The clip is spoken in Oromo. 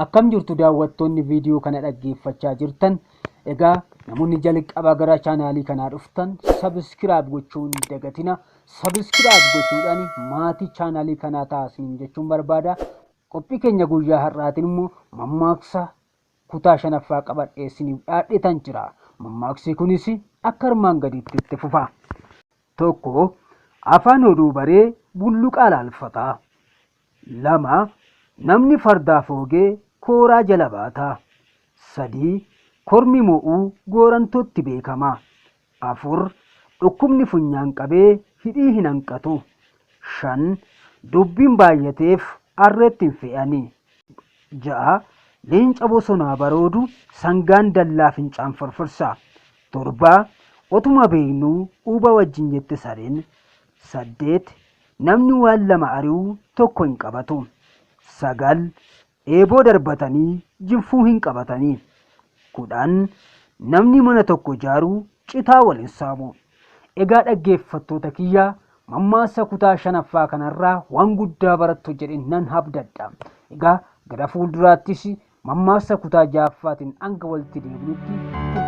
Akkam jirtu daawwattoonni viidiyoo kana dhaggeeffachaa jirtan? Egaa namoonni jalqaba gara chaanaalii kanaa dhuftan subscribe gochuun dagatina. Subscribe gochuudhaan maatii chaanaalii kanaa taasisuun jechuun barbaada. Qophii keenya guyyaa har'aatiin immoo mammaaksa kutaa shanaffaa qabadhee isiniif dhiyaadheetan jira. Mammaaksi kunis akka armaan gadiitti itti fufa. 1, Afaan oduu baree bulluqaa laalfata. 2, Namni fardaaf oogee kooraa jala baata. 3, Kormi mo'uu goorantootti beekama. 4, Dhukkubni funyaan qabee hidhii hin hanqatu. 5, Dubbiin baay'ateef harreetti hin fe'ani. 6, Leenca bosonaa baroodu sangaan dallaa fincaan firfirsa. 7, Otuma beeknuu uuba wajjin jette sareen. 8, Namni waan lama ari'u tokko hin qabatu. 9, Eeboo darbatanii jinfuu hin qabatanii. 10, Namni mana tokko ijaaru citaa wal hin saamu. Egaa dhaggeeffattoota kiyya, mammaaksa kutaa shanaffaa kanarraa waan guddaa barattu jedheen nan abdadha. Egaa gara fuulduraattis mammaaksa kutaa ja'affaatiin hanga walitti deebinutti turtii.